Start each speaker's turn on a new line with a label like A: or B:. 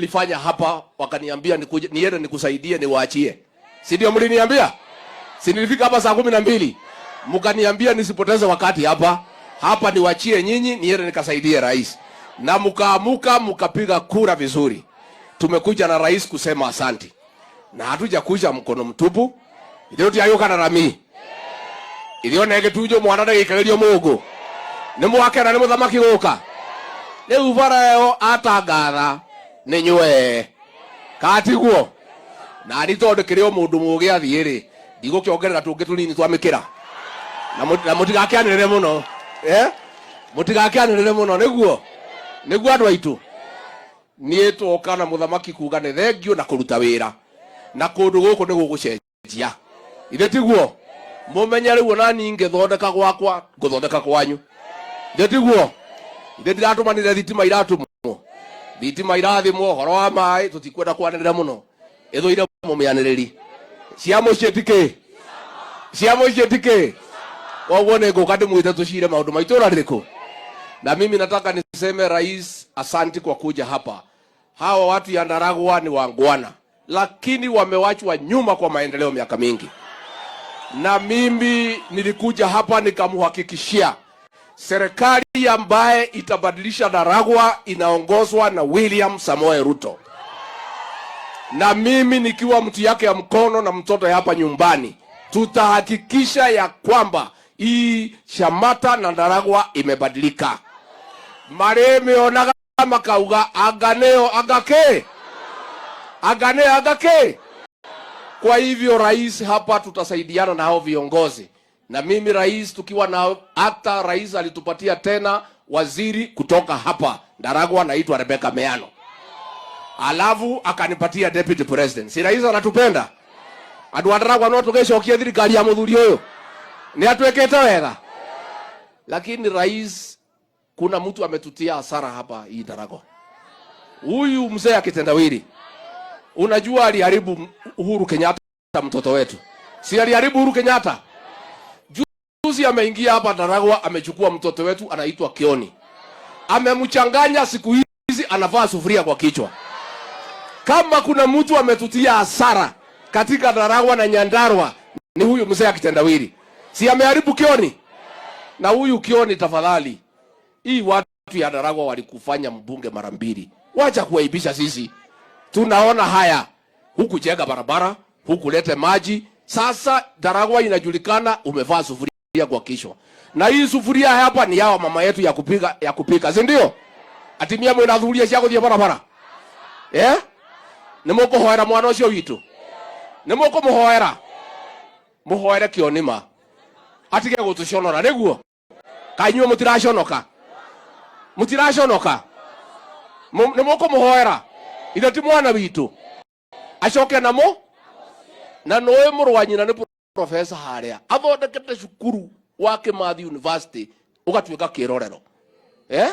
A: Nilifanya hapa, wakaniambia nikuje niende nikusaidie niwaachie, si ndio? Mliniambia, si nilifika hapa saa 12, mkaniambia nisipoteze wakati hapa hapa, niwachie nyinyi niende nikasaidie rais, na mkaamuka mkapiga kura vizuri. Tumekuja na rais kusema asanti, na hatujakuja mkono mtupu. Ithuĩ tũtiagĩũka na rami ithuĩ ona ĩgĩtunjwo mwana ndagĩikagĩrio mũngũ nĩ mwakena nĩ mũthamaki gũka rĩu bara ĩyo atangatha nĩ nywe katiguo na ni tondũ kĩrĩ o mũndũ mũgĩ athiĩ rĩ ndigũkĩongerera tũngĩ tũnini twa mĩkĩra na mũtigakĩanĩrĩre mũno, eh? Mũtigakĩanĩrĩre mũno nĩguo nĩguo andũ aitũ niĩ twoka na mũthamaki kuga nĩ thengiũ na kũruta wĩra na kũndũ gũkũ nĩ gũgũcenjia ithe tiguo mũmenye rĩu ona niĩ ngĩthondeka gwakwa ngũthondeka kwanyu ithe tiguo ithe ndiratũmanire thitima iratũmwo thitima irathimwo horo wa maĩ tũtikwenda kwanĩrĩra mũno ĩthũire mũmĩanĩrĩri cia mũciĩ tikĩ cia mũciĩ tikĩ koguo nĩ ngũka ndĩmwĩte tũcire maũndũ ma itũra rĩrĩkũ. Na mimi nataka niseme, rais, asanti kwa kuja hapa. Hawa watu ya Ndaragwa ni wangwana, lakini wamewachwa nyuma kwa maendeleo miaka mingi, na mimi nilikuja hapa nikamhakikishia serikali ambaye itabadilisha Ndaragwa inaongozwa na William Samoei Ruto, na mimi nikiwa mtu yake ya mkono na mtoto hapa nyumbani, tutahakikisha ya kwamba hii Shamata na Ndaragwa imebadilika. Marĩmĩonaga makauga anga nĩyo anga kĩ anga nĩyo anga kĩ. Kwa hivyo rais, hapa tutasaidiana na hao viongozi, na mimi rais, tukiwa na hata rais alitupatia tena waziri kutoka hapa Ndaragwa, anaitwa Rebecca Miano, alafu akanipatia deputy president. Si rais anatupenda? Andu a Ndaragwa no tugicokia thirikari ya muthuri uyu ni atwikite wega, lakini rais, kuna mtu ametutia hasara hapa hii Ndaragwa. Huyu mzee akitendawili, unajua aliharibu Uhuru Kenyatta, mtoto wetu, si aliharibu Uhuru Kenyatta? Juzi ameingia hapa Ndaragwa, amechukua mtoto wetu anaitwa Kioni, amemchanganya. Siku hizi anavaa sufuria kwa kichwa. Kama kuna mtu ametutia hasara katika Ndaragwa na Nyandarua ni huyu mzee akitendawili, si ameharibu Kioni? Na huyu Kioni, tafadhali, hii watu ya Ndaragwa walikufanya mbunge mara mbili, wacha kuaibisha sisi. Tunaona haya, hukujenga barabara, hukulete maji. Sasa Ndaragwa inajulikana umevaa sufuria kwa kichwa, na hii sufuria hapa ni yao mama yetu ya kupika, si ndio? Atimia mwina thuria cia guthie barabara, eh? Nĩ mũkũhoera mwana ũcio witũ, nĩ mũkũmũhoera, mũhoere Kĩonima atige gũtũconora nĩguo kainyuĩ mũtiraconoka mũtiraconoka nĩ mũkũmũhoera ithe ti mwana witũ acoke namo na nũĩ mũrũ wa nyina nĩ profesa harĩa athondekete cukuru wa Kimathi University ũgatuĩka kĩrorero, eh?